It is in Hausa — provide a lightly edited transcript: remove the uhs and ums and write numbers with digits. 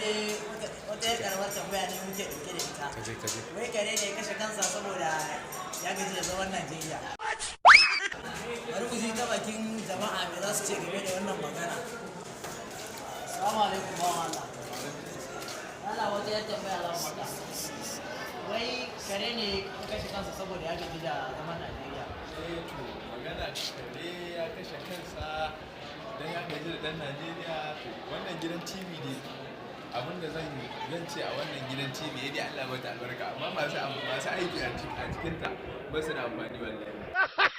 dai wata yar karamar tambaya ne muke dauke da ita. Kaje, kaje. Wai kare ne ya kashe kansa saboda ya gaji da zaman Najeriya. Bari mu ji ta bakin jama'a me za su ce game da wannan magana. Assalamu alaikum, bawan Allah. Allah, wata yar tambaya za mu maka. Wai kare ne ya kashe kansa saboda ya gaji da zaman Najeriya. Eh to, magana kare ya kashe kansa dan ya gaji da dan Najeriya, to wannan gidan TV ne. Abinda zan ce a wannan gidan TV ya dai Allah mata albarka, amma masu aiki a cikin ta ba su da amfani wallahi.